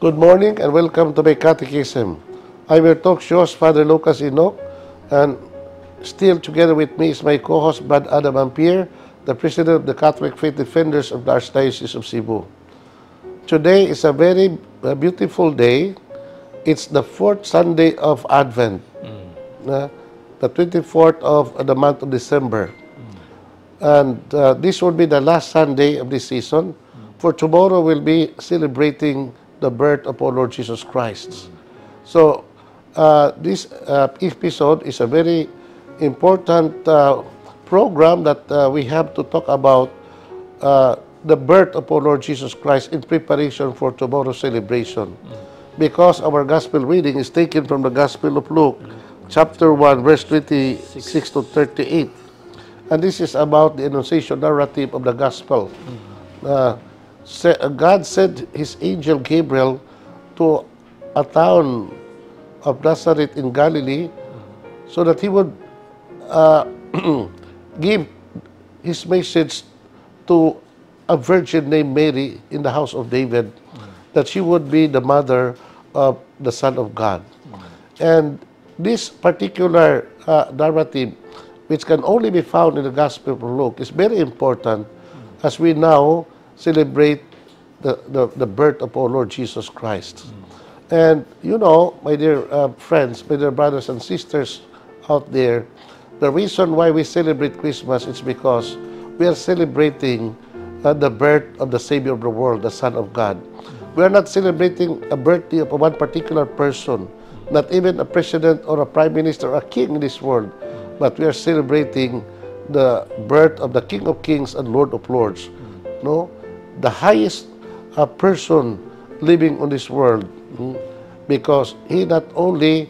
Good morning and welcome to My Catechism. I'm your talk show's Father Lucas Inoc, and still together with me is my co-host Brad Adam Ampere, the President of the Catholic Faith Defenders of the Archdiocese of Cebu. Today is a very beautiful day. It's the fourth Sunday of Advent, the 24th of the month of December. And this will be the last Sunday of this season. For tomorrow we'll be celebrating the birth of our Lord Jesus Christ. So this episode is a very important program that we have to talk about the birth of our Lord Jesus Christ in preparation for tomorrow's celebration. Because our gospel reading is taken from the Gospel of Luke, chapter 1, verse 26 to 38. And this is about the Annunciation narrative of the gospel. God sent his angel Gabriel to a town of Nazareth in Galilee so that he would give his message to a virgin named Mary in the house of David, that she would be the mother of the Son of God. And this particular narrative, which can only be found in the Gospel of Luke, is very important as we now celebrate the birth of our Lord Jesus Christ. And you know, my dear friends, my dear brothers and sisters out there, the reason why we celebrate Christmas is because we are celebrating the birth of the Savior of the world, the Son of God. We are not celebrating a birthday of one particular person, not even a president or a prime minister or a king in this world, but we are celebrating the birth of the King of Kings and Lord of Lords. No, the highest person living on this world, because he not only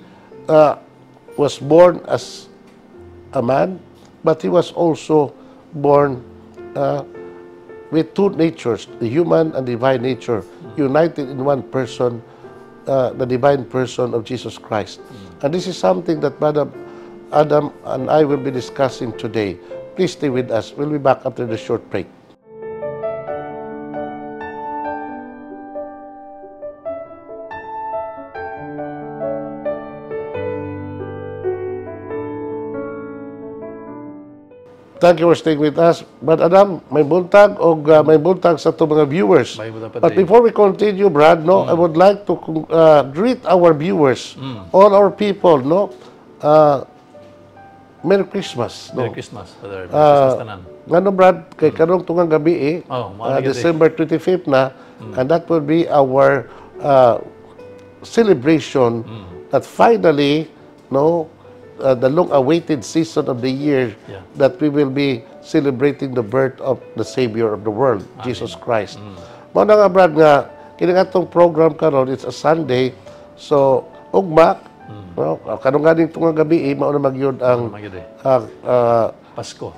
was born as a man, but he was also born with two natures, the human and divine nature, united in one person, the divine person of Jesus Christ. And this is something that Brother Adam and I will be discussing today. Please stay with us. We'll be back after the short break. Thank you for staying with us. But Adam, may buntag o may buntag sa ito mga viewers. But before we continue, Brad, no, I would like to greet our viewers, all our people, no. Merry Christmas. No? Merry Christmas, Father. Merry Christmas tanan. Ano, Brad, kay karong tungang gabi December 25th na, and that will be our celebration that finally, no, the long-awaited season of the year, that we will be celebrating the birth of the Savior of the world, Amen. Jesus Christ. Mao na nga, Brad, nga kining atong program karon, it's a Sunday, so ugma, no, kanong ganing tungang gabi mao na magyud ang Pasko.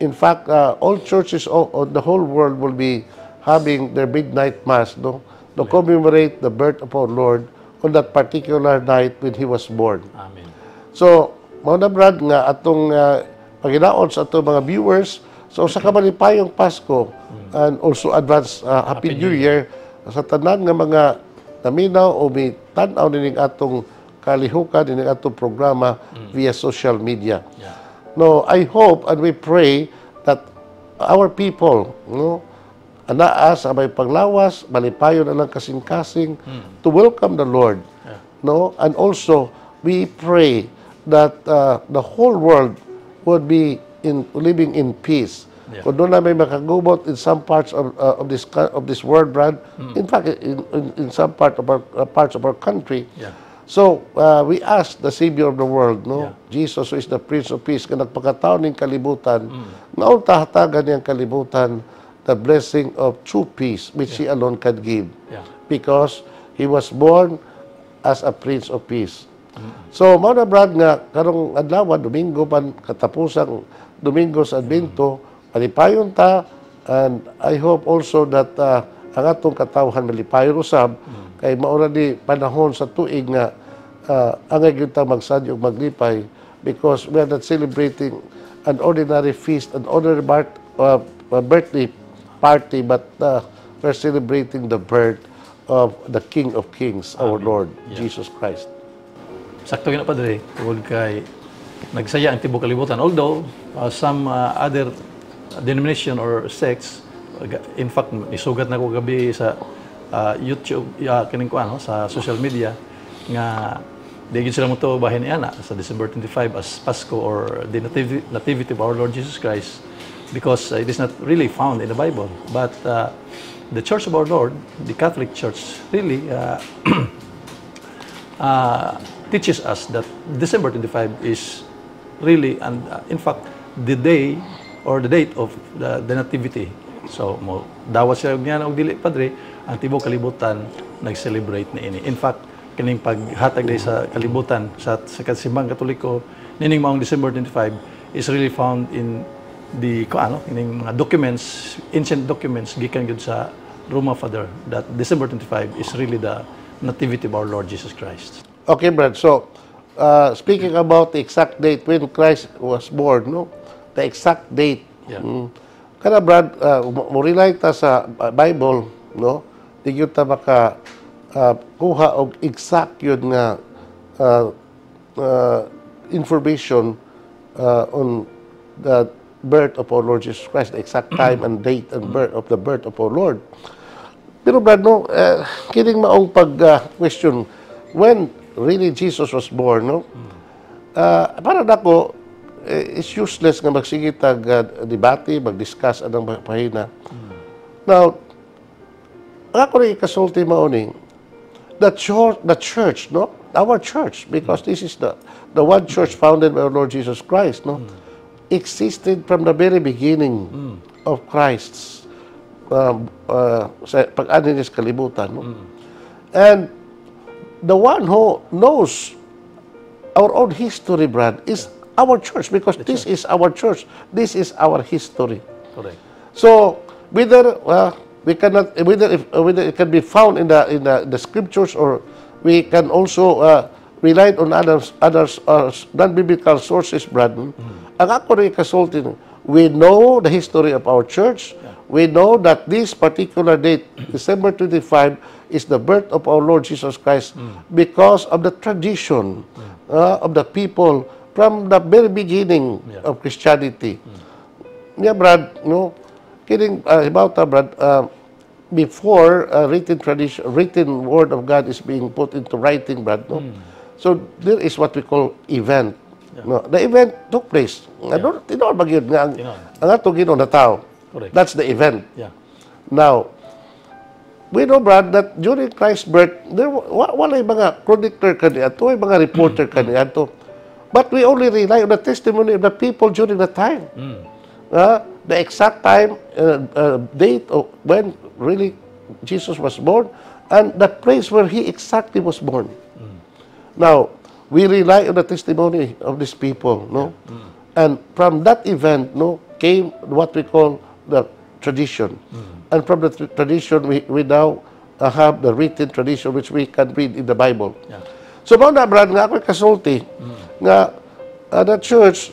In fact, all churches of the whole world will be having their midnight mass, no, to commemorate the birth of our Lord on that particular night when he was born. Amen. So, mao na, Brad, nga atong paginaon sa atong mga viewers, so sa kamalipayong Pasko, and also advance Happy New Year sa tanan nga mga naminaw o may tan-aw nining atong kalihukan, nining atong programa via social media. No, I hope and we pray that our people, no, anaa sa may paglawas, malipayon na lang kasing-kasing to welcome the Lord. No, and also we pray that the whole world would be living in peace. Kung doon na may makagubot in some parts of this world, Brad, in fact, in some parts of our country. So we ask the Savior of the world, no, Jesus, who is the Prince of Peace, nga nagpakataon ng kalibutan, nga tahatagan niyang kalibutan the blessing of true peace, which He alone can give, because He was born as a Prince of Peace. So, mao na, Brad, nga karong adlaw, Domingo pan katapusang Domingo sa Advento, malipayon ta, and I hope also that ang atong katawhan malipayon usab, kay mao na di panahon sa tuig nga angay gyud ta magsadyo ug maglipay, because we are not celebrating an ordinary feast, an ordinary birthday party, but we're celebrating the birth of the King of Kings, our Amen. Lord Yeah. Jesus Christ. Sakto yun na Padre, tungkol kay nagsaya ang tibuok kalibutan. Although, some other denomination or sects, in fact, isugat na ko gabi sa YouTube, kining ko ano, sa social media, nga di gid sila mo to bahin niya sa December 25 as Pasko or the nativity of our Lord Jesus Christ, because it is not really found in the Bible. But the Church of our Lord, the Catholic Church, really teaches us that December 25 is really, and in fact, the day or the date of the nativity. So, mo dawat sila niya og dili Padre, ang tibuok kalibutan nag-celebrate na ini. In fact, kining paghatag day sa kalibutan sa kasimbang Katoliko, nining maong December 25 is really found in the kining mga documents, ancient documents gikan gyud sa Roma Father, that December 25 is really the nativity of our Lord Jesus Christ. Okay, Brad. So, speaking about the exact date when Christ was born, no? The exact date. Yeah. Kana, Brad, mo rely ta sa Bible, no? Di yun ta maka kuha og exact yun nga information on the birth of our Lord Jesus Christ, the exact time and date and birth of the birth of our Lord. Pero Brad, no, kining maong pag-question, when really Jesus was born, no? Para nako, it's useless nga magsige tag debate, mag-discuss anang pahina. Now, ako rin ikasulti mauni, the church, no? Our church, because this is the one church founded by our Lord Jesus Christ, no? Existed from the very beginning of Christ's pag-ani niya sa kalibutan, no? And the one who knows our own history, Brad, is our church, because this is our church. This is our history. Correct. So whether we cannot, whether it can be found in the scriptures, or we can also rely on others non-biblical sources, Brad. Ang ako rin kasulti, we know the history of our church. We know that this particular date, December 25, is the birth of our Lord Jesus Christ because of the tradition of the people from the very beginning of Christianity. Yeah, Brad, no? Kidding about that, Brad, before written tradition, written word of God is being put into writing, Brad, no? So there is what we call event. No, the event took place. Ano, tinoon ba yun nga ang atong Ginoo na tao? Correct. That's the event. Yeah. Now, we know, Brad, that during Christ's birth, there wala yung mga chronicler kaniadto, yung mga reporter kaniadto. But we only rely on the testimony of the people during the time. The exact time, date of when really Jesus was born, and the place where he exactly was born. Now, we rely on the testimony of these people, no? And from that event, no, came what we call the tradition. And from the tradition, we now have the written tradition which we can read in the Bible. Yeah. So, mga na, Brad, nga ako kasulti, nga the church,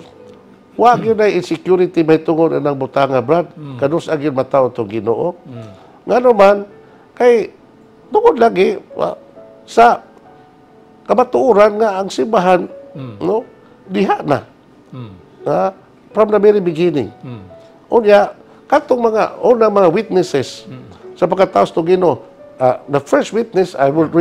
wag yun na insecurity may tungod ng butanga, Brad. Kanus ang yun matao itong Ginoo. Nga naman, kay tungod lagi sa kamatuuran nga ang simbahan, no, diha na. From the very beginning. Unya, katong unang mga witnesses sa pagkataos to Ginoo, the first witness, I would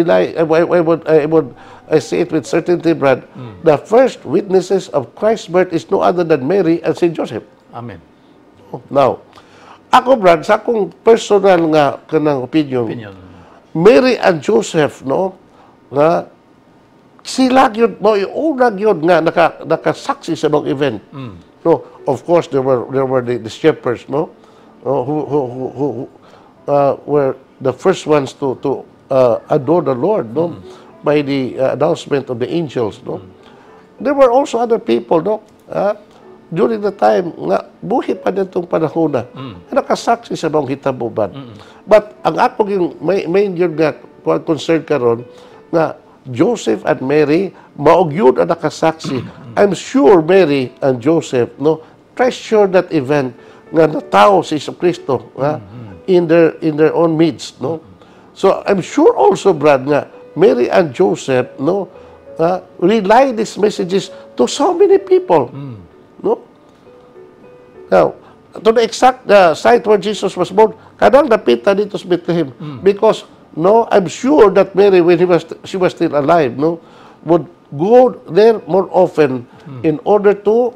say it with certainty, Brad, the first witnesses of Christ's birth is no other than Mary and Saint Joseph. Amen. Now, ako, Brad, sa akong personal nga kanang opinion, Mary and Joseph, no, nga sila gyud mo una gyud nga nakasaksi sa mga event. No, of course there were the shepherds, no, who were the first ones to adore the Lord, no, by the announcement of the angels, no. There were also other people, no, during the time nga buhi pa nitong panahon na nakasaksi sa mga hitabuban. But ang ako yung main yun nga concern karon nga Joseph and Mary maog yun ang nakasaksi. I'm sure Mary and Joseph, no, treasure that event nga natao si Kristo in their own midst, no. So I'm sure also, Brad, nga Mary and Joseph, no, relay these messages to so many people, no. Now, to the exact site where Jesus was born, kadang napita dito sa Bethlehem, because no, I'm sure that Mary, when she was still alive, no, would go there more often in order to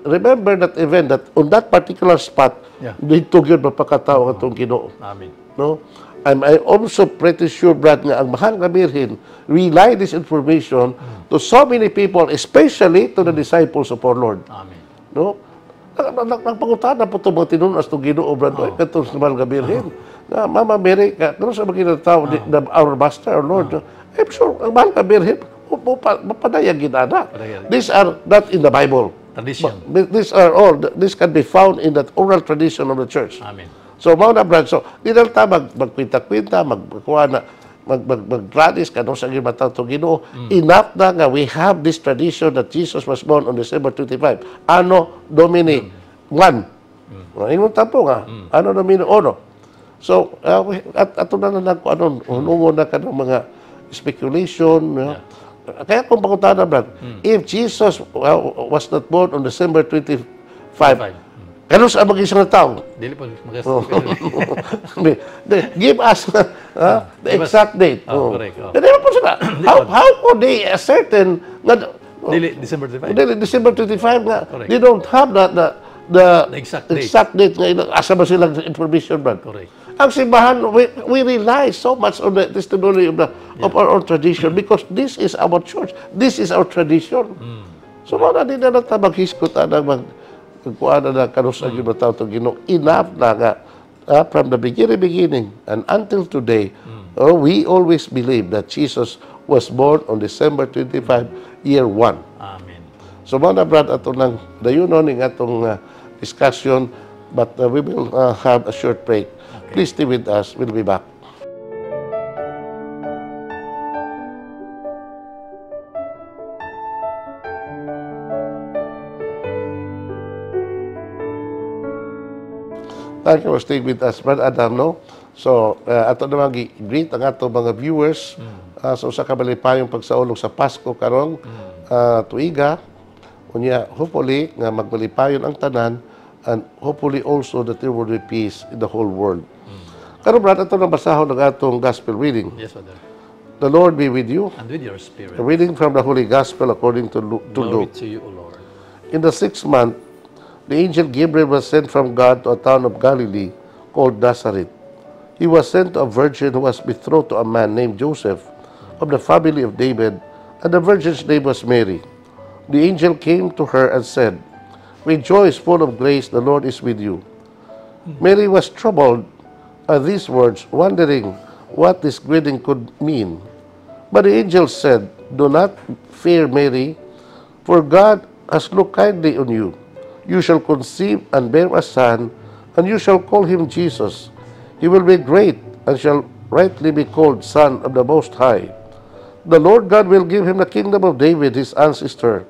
remember that event, that on that particular spot, dito yun mapakatao ang itong Ginoo. Amen. No? I'm also pretty sure, Brad, nga ang mahal nga Birhen relay this information to so many people, especially to the disciples of our Lord. Amen. No? Nagpangutan na po ito mga tinunas itong Ginoo, Brad, katong sa mahal nga Birhen. Nga, Mama Mary, kano sa mga tao, our Master, our Lord, I'm sure, ang mahal nga Birhen, mapadayag ginana. These are not in the Bible. Tradition. This can be found in that oral tradition of the church. Amen. So, mga Brad, so, di lang ta magkwinta-kwinta, mag-tradis, kano sa ginatang itong Ginoo. Enough na nga, we have this tradition that Jesus was born on December 25. Ano Domini 1. Ingon tapo nga, ano Domini 1. So, ato na lang kung anong unungo na ka ng mga speculation. Kaya kung pakutana, Brad, if Jesus was not born on December 25, kano sa mag-isang tao? Dili po Give us the exact date. Correct. Hindi mo po sila. How could they ascertain nga Dili December 25. Dili December 25 nga? They don't have the exact date nga asa ba silang information, Brad? Correct. Ang simbahan, we rely so much on the testimony of our own tradition because this is our church. This is our tradition. So, mga din na nagtabag-hiskot kuana na kanusa yung tao itong Ginoo. Enough na nga from the beginning and until today, we always believe that Jesus was born on December 25, year 1. Amen. So, mga Brad, ato nang dayunon ng atong discussion, but we will have a short break. Okay. Please stay with us. We'll be back. Thank you for staying with us, Brad Adam, no? So, ato naman greet ang ato mga viewers so sa kabalipayong pagsaulog sa Pasko karong tuiga. Unya, hopefully, nga magbalipayon ang tanan and hopefully also that there will be peace in the whole world. Karong, Brad, ato nang basahon ng atong gospel reading. Yes, Father. The Lord be with you. And with your spirit. A reading from the Holy Gospel according to Luke. Glory to you, O Lord. In the 6th month, the angel Gabriel was sent from God to a town of Galilee called Nazareth. He was sent to a virgin who was betrothed to a man named Joseph of the family of David, and the virgin's name was Mary. The angel came to her and said, "Rejoice, full of grace, the Lord is with you." Mary was troubled at these words, wondering what this greeting could mean. But the angel said, "Do not fear, Mary, for God has looked kindly on you. You shall conceive and bear a son, and you shall call him Jesus. He will be great and shall rightly be called Son of the Most High. The Lord God will give him the kingdom of David, his ancestor.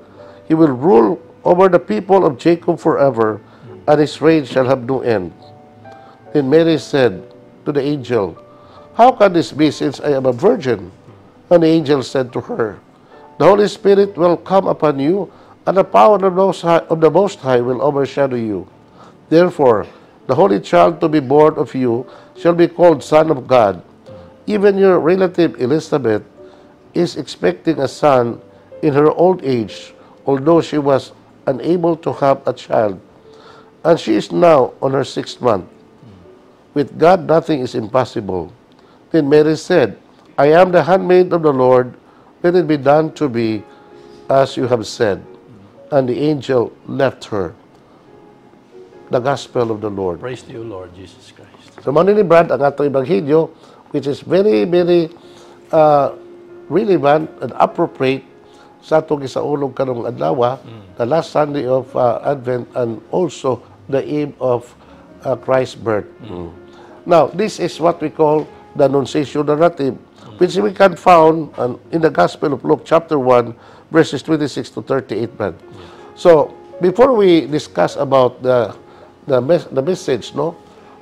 He will rule over the people of Jacob forever, and his reign shall have no end." Then Mary said to the angel, "How can this be, since I am a virgin?" And the angel said to her, "The Holy Spirit will come upon you, and the power of the Most High will overshadow you. Therefore, the Holy Child to be born of you shall be called Son of God. Even your relative Elizabeth is expecting a son in her old age, although she was unable to have a child. And she is now on her 6th month. With God, nothing is impossible." Then Mary said, "I am the handmaid of the Lord. Let it be done to me as you have said." And the angel left her. The Gospel of the Lord. Praise to you, Lord Jesus Christ. So, manini Brad, ang atong Ebanghelyo, which is very, very relevant and appropriate sa atong isaulog karong adlaw, the last Sunday of Advent, and also the eve of Christ's birth. Now, this is what we call the Annunciation narrative, which we can found in the Gospel of Luke, chapter 1, verses 26 to 38, Brad. So, before we discuss about the message, no,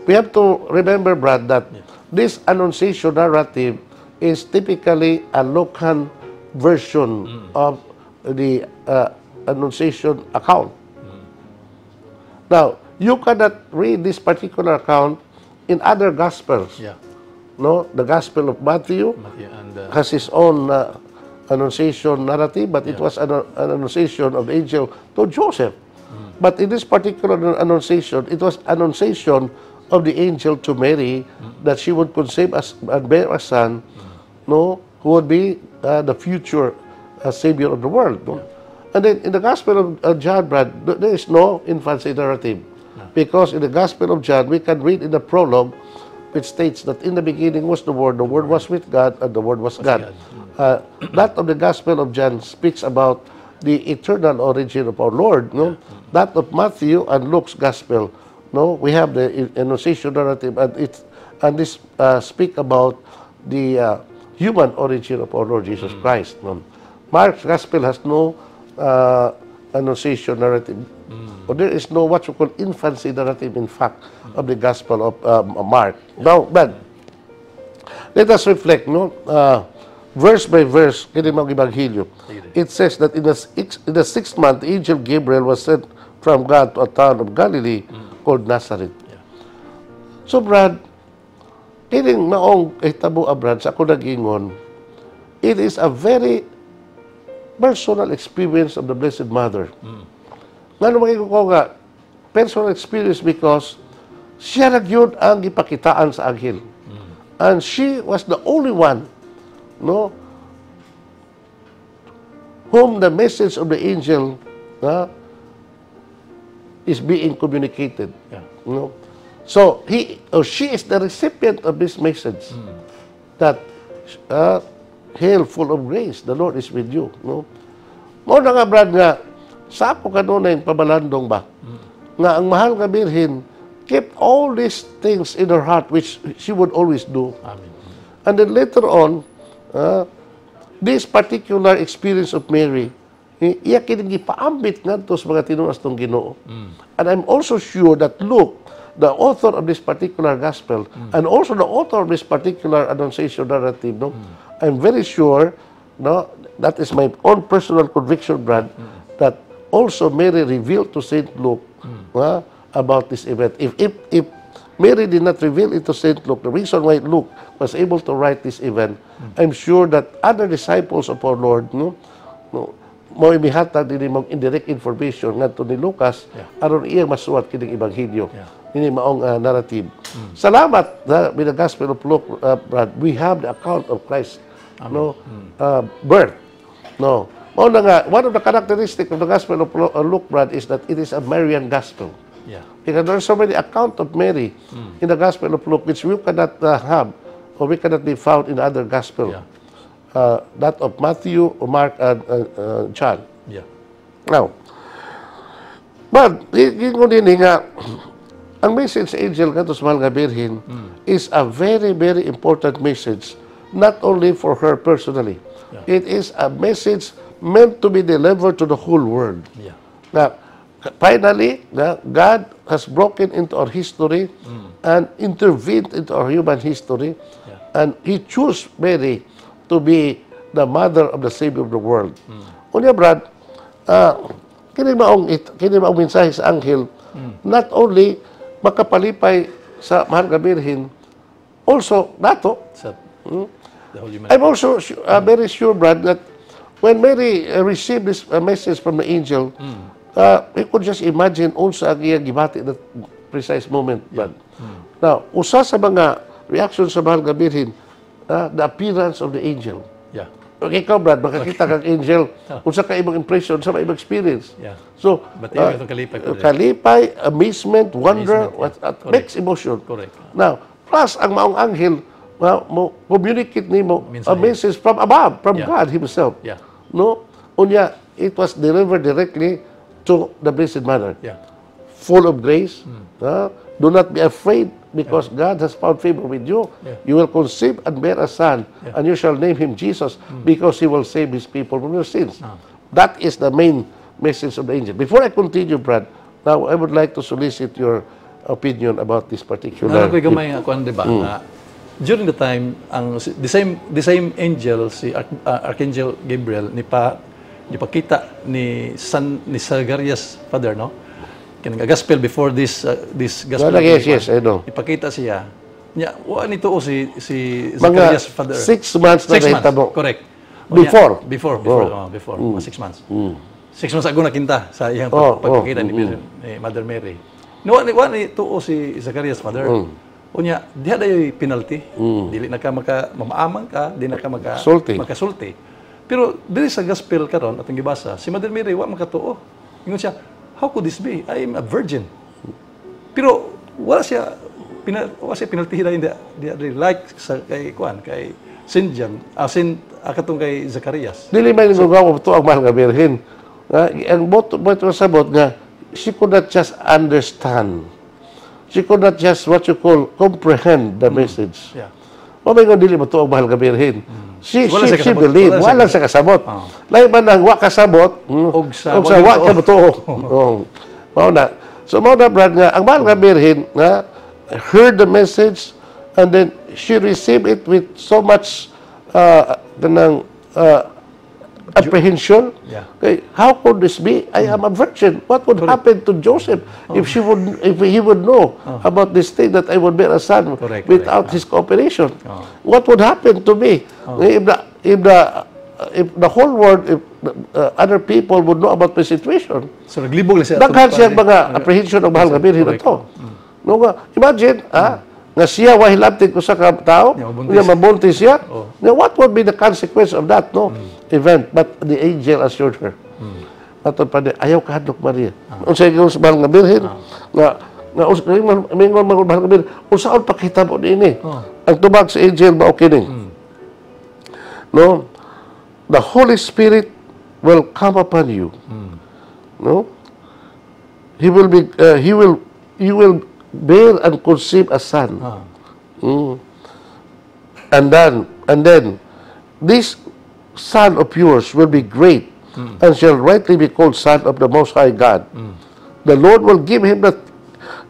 we have to remember, Brad, that this Annunciation narrative is typically a local version of the Annunciation account. Now, you cannot read this particular account in other Gospels. Yeah. No, the Gospel of Matthew And has his own Annunciation narrative, but it was an Annunciation of the angel to Joseph. But in this particular Annunciation, it was Annunciation of the angel to Mary that she would conceive and bear a son, no, who would be the future Savior of the world. No? And then in the Gospel of John, Brad, there is no infancy narrative. Because in the Gospel of John, we can read in the prologue, which states that in the beginning was the Word was with God, and the Word was God. That of the Gospel of John speaks about the eternal origin of our Lord. No? That of Matthew and Luke's Gospel, no, we have the Annunciation narrative, and this speak about the human origin of our Lord Jesus Christ. No? Mark's Gospel has no Annunciation narrative. Or there is no what you call infancy narrative, in fact, of the Gospel of Mark. Now, but let us reflect, no? Verse by verse, kini mga Ebanghelyo. It says that in the 6th month, the angel Gabriel was sent from God to a town of Galilee called Nazareth. So, Brad, kining maong hitabo, Brad, sa ako nag-ingon, it is a very personal experience of the Blessed Mother. Nga naman ko nga, personal experience because siya na yun ang ipakitaan sa anghel. And she was the only one, no, whom the message of the angel is being communicated. No? So, he or she is the recipient of this message that hail full of grace, the Lord is with you. No? Mo na nga, Brad, nga, sa ako kanunay pabalandong ba, nga ang mahal nga Birhen kept all these things in her heart which she would always do. Amen. And then later on, this particular experience of Mary, iya kining gipaambit ngadto sa mga tinunas tong Ginoo. And I'm also sure that Luke, the author of this particular gospel, and also the author of this particular Annunciation narrative, no, I'm very sure, no, that is my own personal conviction, Brad, that also Mary revealed to Saint Luke about this event. If Mary did not reveal it to Saint Luke, the reason why Luke was able to write this event, I'm sure that other disciples of our Lord, mo imihatag din mong indirect information ngadto ni Lucas aron iya masuwat kining ebanghelyo. Ini maong narrative. Salamat with the Gospel of Luke, Brad. We have the account of Christ, no, birth. No. One of the characteristics of the Gospel of Luke, Brad, is that it is a Marian Gospel. Because there are so many accounts of Mary in the Gospel of Luke which we cannot have or we cannot be found in other Gospel. That of Matthew, Mark, and John. Now, but yung din nga, ang message sa angel nga to sa mahal nga Birhen is a very, very important message, not only for her personally. It is a message meant to be delivered to the whole world. Now, finally, God has broken into our history and intervened into our human history, and He chose Mary to be the mother of the Savior of the world. Unya, Brad, kini maong mensahe sa anghel, not only makapalipay sa mahal nga Birhen, also nato. I'm also very sure, Brad, that when Mary received this message from the angel, you could just imagine also ang iyang gibati that precise moment, Brad. Now, usa sa mga reactions sa mahal nga Birhen, the appearance of the angel. Okay, ikaw, Brad, makakita kang angel, unsa ka ibang impression, sa ibang experience. So, kalipay, amazement, wonder, mixed emotion. Now, plus ang maong anghel, communicate nimo a message from above, from God Himself. No? Unya, it was delivered directly to the Blessed Mother. Full of grace. Do not be afraid because God has found favor with you. You will conceive and bear a son, and you shall name him Jesus because he will save his people from their sins. That is the main message of the angel. Before I continue, Brad, now I would like to solicit your opinion about this Nalang particular. ko gamay nga kuan, di ba? Na during the time ang the same angel si Archangel Gabriel nipakita ni Zacharias father, no? Kinang gospel before this gospel. Yes, I know. Ipakita siya. Nya wa nito o si Mga Zacharias father. 6 months na 6 months. nahitabo. Correct. Before. Before. 6 months. 6 months ago nakinta sa iyang pagkakita ni Mother Mary. No, wa ni tuo si Zacharias father. Unya, diha dayoy penalty. Dili na ka mamaamang ka, di na ka makasulti. Pero dili sa gospel karon atong gibasa, si Mother Mary wa makatuo. Ingon siya, how could this be? I am a virgin. Pero wala siya penalty hila hindi like sa kay Saint John, katong kay Zacharias. Dili may nagawa to ang mahal nga birhen. Ang boto sabot nga she could not just understand. She could not just what you call comprehend the message. Yeah. O may nga dili mo to ang mahal nga birhen. She believe. Wala sa kasabot. Lain man ang wa kasabot, og sa wa ka buto. Mao na. So mao na brad nga ang mahal nga birhen nga heard the message and then she received it with so much apprehension. Yeah. Okay, how could this be? I am a virgin. What would happen to Joseph if he would know about this thing that I would bear a son without his cooperation? What would happen to me if the whole world, if other people would know about my situation? So naglibog lang siya. Daghan siya mga apprehension ng mahal nga birhen na to. No, imagine, nga siya wahilabtin ko sa tao, nga mabuntis siya. Now, what would be the consequence of that, event? But the angel assured her. Matod pa din, ayaw ka hadlok Maria. Unsay gyud sa mahal nga birhen, nga mingon mahal nga birhen, unsaon pakita mo dinhi? Ang tubag sa angel mao kining. No? The Holy Spirit will come upon you. No? You will bear and conceive a son. And then this son of yours will be great and shall rightly be called Son of the Most High God. The Lord will give him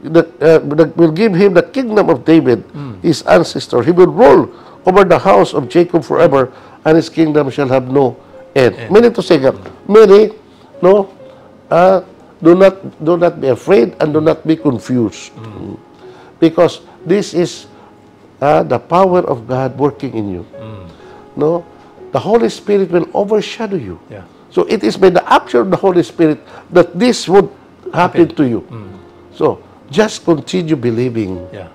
the kingdom of David, his ancestor. He will rule over the house of Jacob forever, and his kingdom shall have no end. Meaning to say, Mary, no, do not be afraid and do not be confused. Because this is the power of God working in you. No? The Holy Spirit will overshadow you. Yeah. So it is by the action of the Holy Spirit that this would happen to you. So just continue believing. Yeah.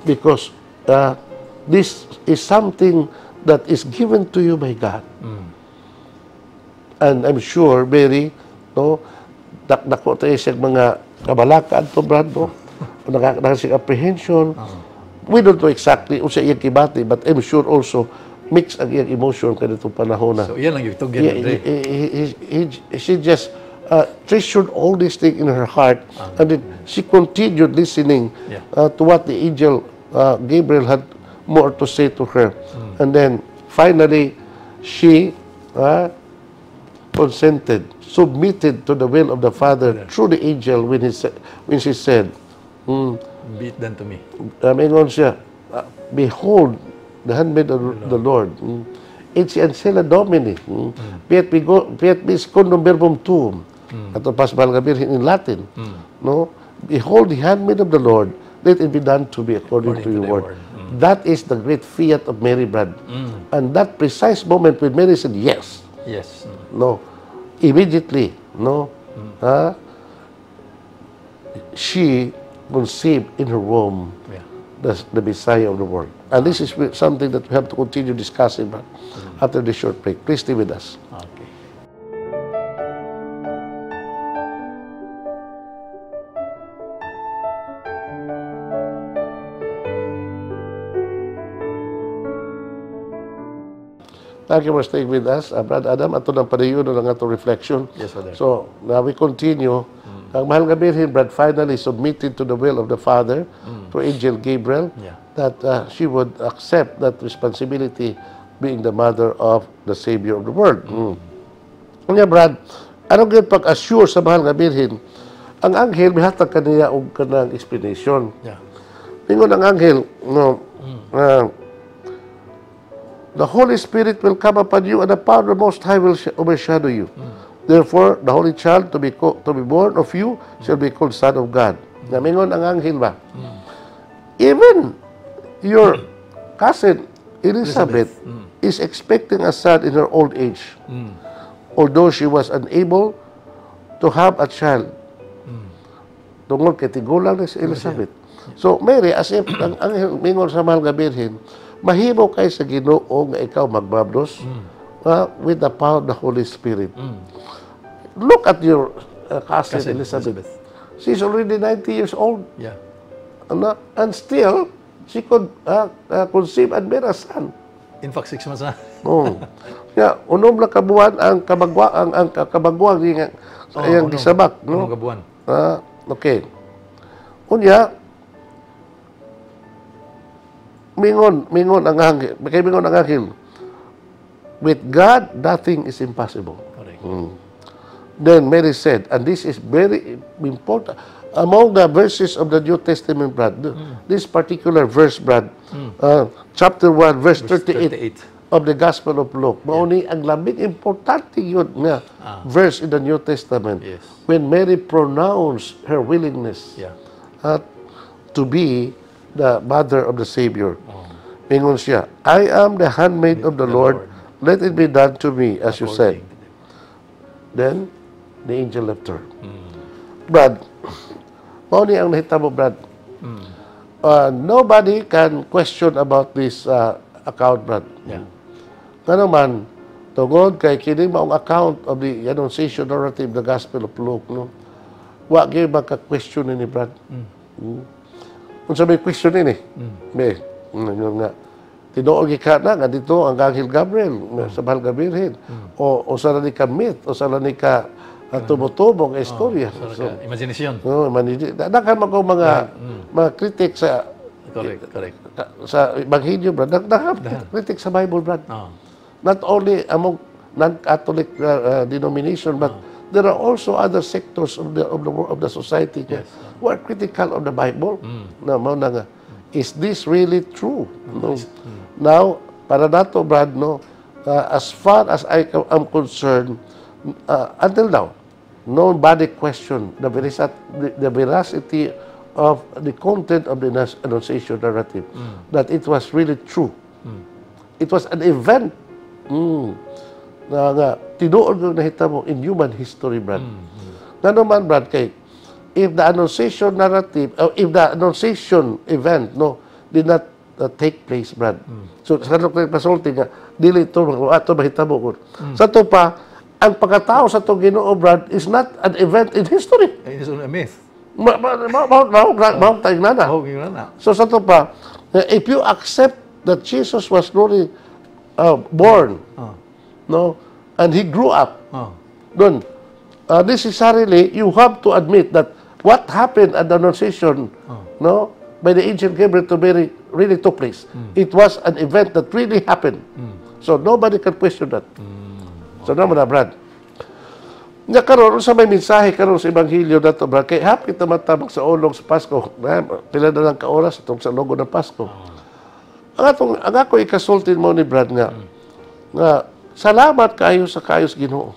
Because this is something that is given to you by God. And I'm sure, Mary, no, dako tayo siya mga kabalakad to Brad, no? Nakasig apprehension. We don't know exactly kung siya iyang kibati, but I'm sure also mix ang iyang emotion kanitong panahon na. So yan lang yung tugyan. She just treasured all these things in her heart, and then she continued listening to what the angel Gabriel had more to say to her. And then finally, she consented, submitted to the will of the Father through the angel when she said, be it done to me. Mingon siya, behold, the handmaid of the Lord. Et si ancella Domini. Piet bis condum verbum tuum. Ato pas mahal nga birhen in Latin. No? Behold, the handmaid of the Lord, let it be done to me according to your word. That is the great fiat of Mary, Brad. And that precise moment when Mary said yes. Yes. No. Immediately, no. She conceived in her womb the Messiah of the world. And this is something that we have to continue discussing after this short break. Please stay with us. Okay. Thank you for staying with us. Brad Adam, ato ng padayon ng ato reflection. Yes, Father. So, now we continue. Ang mahal nga birhen, Brad, finally submitted to the will of the Father, to Angel Gabriel, that she would accept that responsibility being the mother of the Savior of the world. Kanya, Brad, anong yung pag-assure sa mahal nga birhen ang anghel mihatag kaniya og kanang explanation. Yeah. Ingon ang anghel, no, the Holy Spirit will come upon you, and the power of the Most High will overshadow you. Therefore, the Holy Child to be born of you shall be called Son of God. Namingon ang anghel ba? Even your cousin Elizabeth is expecting a son in her old age, although she was unable to have a child. Tungod kay tigulang ni si Elizabeth. So, Mary, as if ang anghel mingon sa mahal nga birhen, mahimo kay sa Ginoo nga ikaw magbablos with the power of the Holy Spirit. Look at your cousin Elizabeth. She's already 90 years old. Yeah. And still, she could conceive and bear a son. In fact, 6 months na. Yeah, unom na kabuan ang kabagwang niya sa iyang gisabak, no? Unong kabuan. Okay. Unya, mingon ang anghel. Kay mingon ang anghel. With God, nothing is impossible. Correct. Then Mary said, and this is very important, among the verses of the New Testament, Brad, this particular verse, Brad, chapter 1, verse 38 of the Gospel of Luke, mauni ang labing importante yun nga verse in the New Testament, when Mary pronounced her willingness to be the mother of the Savior. Mingon siya, I am the handmaid of the Lord, let it be done to me as you said. Then, the angel left her. Brad, mauni ang nahitabo, Brad. Nobody can question about this account, Brad. Yeah. Nga naman, tungod kay kini maong account of the Annunciation narrative, the Gospel of Luke, no? Wa gyud maka-question ni Brad. Kung sabi question ni, nga, tinuod ka na nga dito ang Anghel Gabriel sa Mahal nga Birhen. O sa ni ka myth, o sa ni ka tumutubo nga istorya. So, imagination. Dakan man ko mga kritik sa Correct. sa Ebanghelyo, Brad. Kritik sa Bible, Brad. Not only among non-Catholic denomination, but there are also other sectors of the society who are critical of the Bible. Is this really true? No. Now, para dato, Brad, no, as far as I am concerned, until now, nobody questioned the veracity of the content of the Annunciation narrative, that it was really true. It was an event na tinuod ng nahitabo in human history, Brad. Nga naman, Brad, kay if the Annunciation narrative, if the Annunciation event, no, did not take place, Brad. So, sa kanong pasulti nga, dili ito, ato mahitabo ko. Sa ito pa, ang pagkatao sa itong Ginoo, Brad, is not an event in history. It is only a myth. Mahong tayong nana. So, sa ito pa, if you accept that Jesus was really born, no, and he grew up, then necessarily you have to admit that what happened at the Annunciation, no, by the angel Gabriel to Mary really took place. It was an event that really happened. So nobody can question that. So naman na, Brad. Nga karon sa may mensahe karon sa Ebanghelyo dato, Brad, kay hapit na matabang sa ulong sa Pasko. Pila na lang ka oras itong sa logo ng Pasko. Ang ako ikasultin mo ni Brad nga salamat kayo sa kayos Ginoo.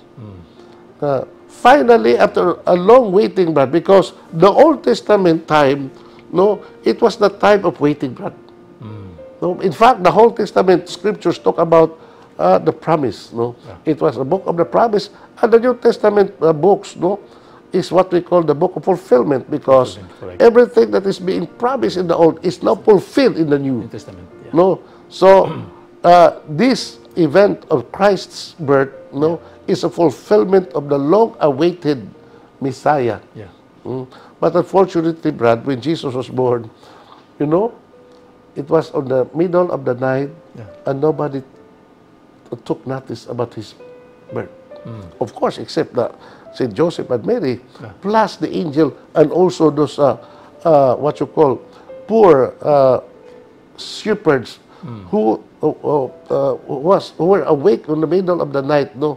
Finally, after a long waiting, Brad, because the Old Testament time, no, it was the time of waiting, Brad. No, in fact, the whole Testament scriptures talk about the promise. No, it was a book of the promise, and the New Testament books, no, is what we call the book of fulfillment, because everything that is being promised in the Old is now fulfilled in the New Testament. Yeah. No, so this event of Christ's birth, no, is a fulfillment of the long-awaited Messiah. Yeah. But unfortunately, Brad, when Jesus was born, you know, it was on the middle of the night, and nobody took notice about his birth. Of course, except Saint Joseph and Mary, plus the angel, and also those what you call poor shepherds who were awake in the middle of the night, no,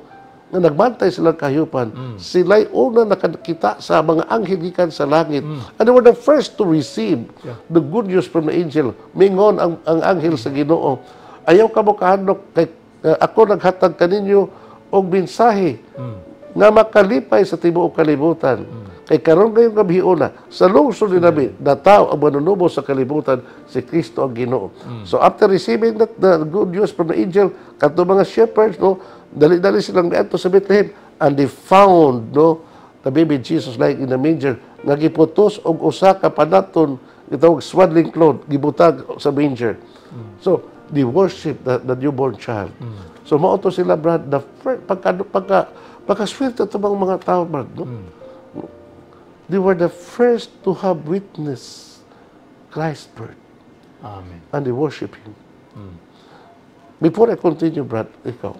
nga nagbantay sila kahayupan, sila'y una nakakita sa mga anghel gikan sa langit. And they were the first to receive the good news from the angel. Mingon ang anghel sa Ginoo, ayaw ka mo kahandok, kay ako naghatag kaninyo og mensahe nga makalipay sa tibuok kalibutan. Kay karon ngayong gabiuna, sa lungsod ni Nabi, nataw ang manunubo sa kalibutan, si Kristo ang Ginoo. So after receiving the good news from the angel, kanto mga shepherds, no, dali-dali silang gato sa Bethlehem, and they found, no, the baby Jesus lying in the manger, nga giputos og usa ka panaton, gitawag swaddling cloth, gibutag sa manger. So they worship the newborn child. So mao to sila, Brad, the first, pagka-swerte ito mga tao, Brad, no? They were the first to have witnessed Christ's birth. Amen. And they worship Him. Before I continue, Brad, ikaw.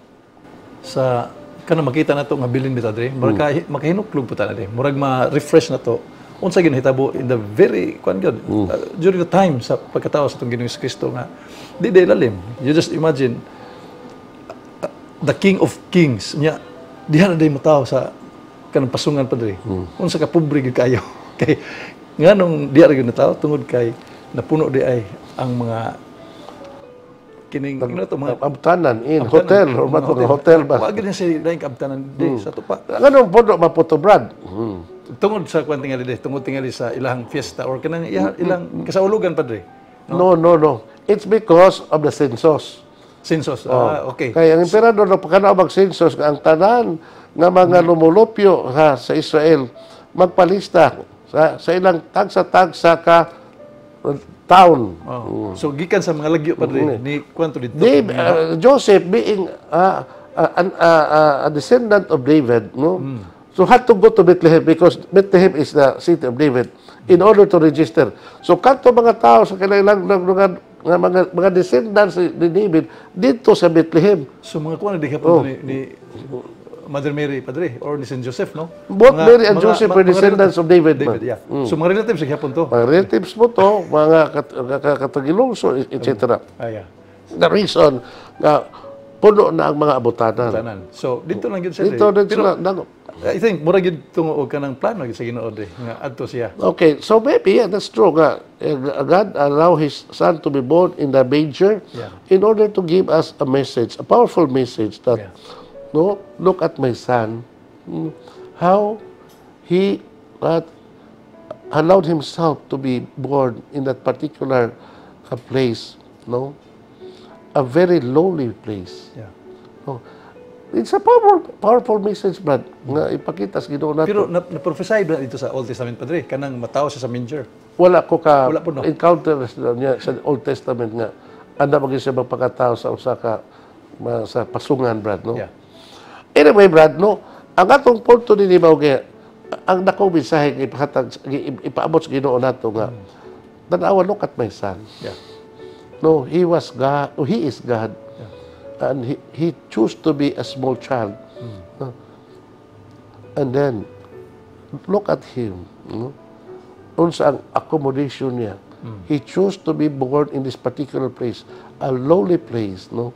Sa kanang makita na to nga bilin bita dre, murag makahinuklog po ta na dre. Murag ma-refresh na to. Unsa ginahitabo in the very during the time sa pagkatao sa tong Ginoong Kristo nga di lalim. You just imagine the King of Kings nya diha na day mataw sa kanang pasungan pa dre. Unsa ka pobre gid kayo. Kay nganong diha ra gyud nataw tungod kay napuno di ay ang mga kining to mga abtanan in hotel or matong hotel ba? Wa gid na siya daing abtanan di sa tupa. Anong podo maputo, Brad? Tungod sa kwan tingali di, tungod tingali sa ilang fiesta or kanang ilang kasaulugan padre. No. It's because of the census. Census. Okay. Kaya ang emperador nagpakanaw mag-census nga ang tanan nga mga lumulupyo sa Israel magpalista sa ilang tagsa-tagsa ka town. So gikan sa mga lagyo padre ni kwanto dito. Joseph being a descendant of David, no? So had to go to Bethlehem because Bethlehem is the city of David in order to register. So kanto mga tao sa kanilang mga descendants ni David dito sa Bethlehem. So mga kuan di hapon ni Mother Mary padre or ni Saint Joseph, no? Both Mary and Joseph were descendants of David. Yeah. So mga relatives sa hapon to. Mga relatives mo to, mga katagilongso, etc. The reason nga puno na ang mga abutanan. So dito lang gid sila. Dito sila. I think mura gid tungo og kanang plano gid sa Ginoo nga adto siya. Okay, so maybe that's true nga God allow His Son to be born in the manger in order to give us a message, a powerful message that no, look at my son, how he allowed himself to be born in that particular place, no, a very lowly place. No? It's a powerful message, Brad, nga ipakita sa Ginoo nato. Pero na-prophesy ba dito sa Old Testament padre kanang mataw siya sa manger? Wala ko ka no? encounter niya sa Old Testament nga anda maging siya magpakatao sa usa ka sa pasungan, Brad, no? Anyway, Brad, no, ang atong punto din ibaw kaya ang dakong mensahe ipaabot sa Ginoo nato nga tanawa, look at my son. No, he was God, he is God. And he chose to be a small child. And then, look at him. No? Unsa ang accommodation niya. He chose to be born in this particular place, a lowly place, no,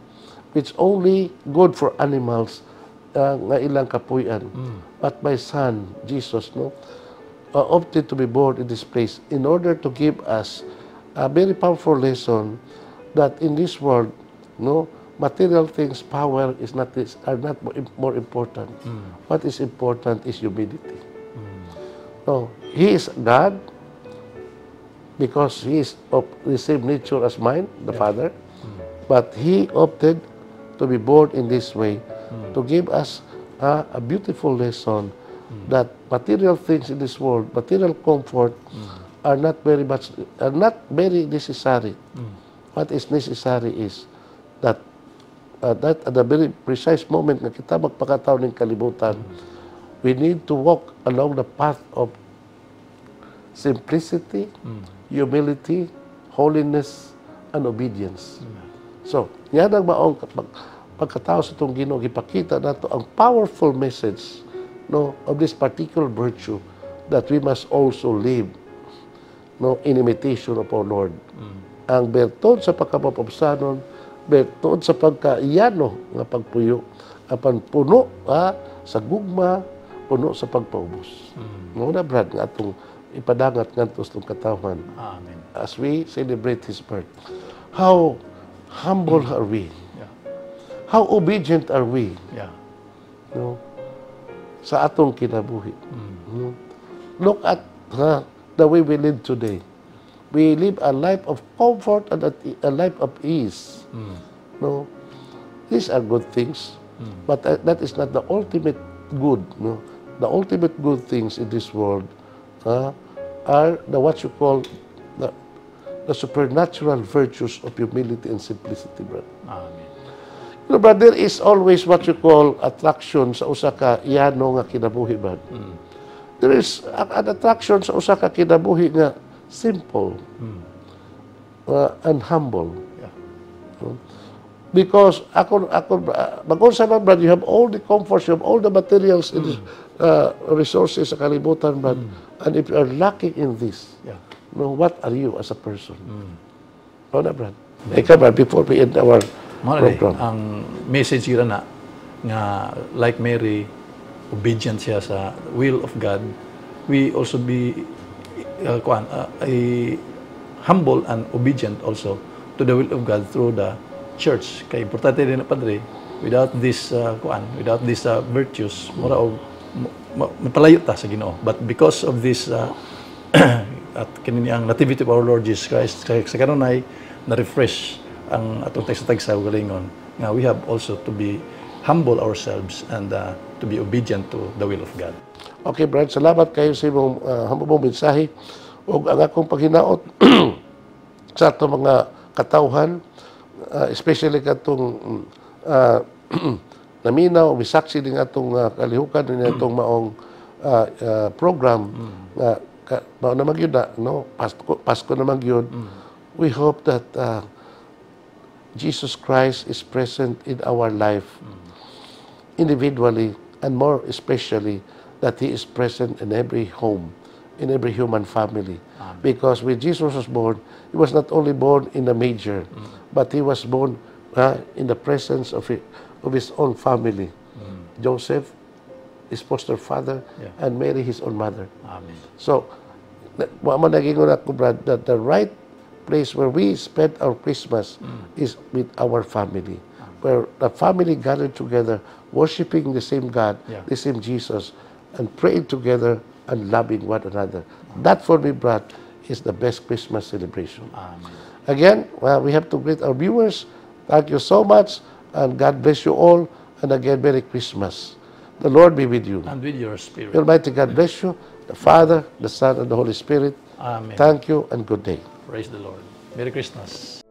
which only good for animals nga ilang kapuyan. But my son, Jesus, no, opted to be born in this place in order to give us a very powerful lesson that in this world, no, material things, power are not more important. What is important is humility. No, He is God because He is of the same nature as mine, the Father, but He opted to be born in this way to give us a beautiful lesson that material things in this world, material comfort, are not very necessary. What is necessary is that at the very precise moment nga kita magpakataw ng kalibutan, we need to walk along the path of simplicity, humility, holiness, and obedience. So, yan ang maong pagkatao sa itong Ginoo, ipakita nato ang powerful message, no, of this particular virtue that we must also live, no, in imitation of our Lord. Ang bertod sa pagkapapabsanon, but tuod sa pagkaiyano nga pagpuyo apan puno sa gugma, puno sa pagpaubos. Mao na brad nga atong ipadangat ngadto sa katawhan. Amen. As we celebrate His birth. How humble are we? Yeah. How obedient are we? Yeah. No? Sa atong kinabuhi. No? Look at the way we live today. We live a life of comfort and a life of ease. No? These are good things, but that is not the ultimate good. No? The ultimate good things in this world are what you call the supernatural virtues of humility and simplicity, brother. Amen. You know, brother, there is always what you call attraction sa usa ka iyano nga kinabuhi, brad. There is an attraction sa usa ka kinabuhi nga simple and humble. Yeah. Because mag-unsa man, brad, you have all the comforts, you have all the materials, in this, resources sa kalibutan, brad. And if you are lacking in this, Yeah. what are you as a person? No na, brad. Ikaw, brad, before we end our program. Ang message yun na nga like Mary, obedient siya sa will of God. We also be humble and obedient also to the will of God through the church. Kaya importante din na, Padre, without this without these virtues, mapalayo ta sa Ginoo. But because of this at kanini ang nativity of our Lord Jesus Christ, sa kanunay na-refresh ang atong tagsa-tagsa ug galingon nga we have also to be humble ourselves and to be obedient to the will of God. Okay, Brad, salamat kayo sa imong hamubong mensahe ug ang akong paghinaot sa atong mga katawhan, especially katong naminaw, misaksi din atong kalihukan din atong maong program nga mao na magyud na, no? Pasko na magyud. We hope that Jesus Christ is present in our life individually and more especially that He is present in every home, in every human family. Because when Jesus was born, He was not only born in a manger, but He was born in the presence of His own family. Joseph, His foster father, and Mary, His own mother. Amen. So, naging ako, Brad, that the right place where we spend our Christmas is with our family, where the family gathered together, worshiping the same God, the same Jesus, and praying together and loving one another. That for me, Brad, is the best Christmas celebration. Amen. Again, we have to greet our viewers. Thank you so much, and God bless you all. And again, Merry Christmas. The Lord be with you. And with your spirit. The Almighty God bless you, the Father, the Son, and the Holy Spirit. Amen. Thank you, and good day. Praise the Lord. Merry Christmas.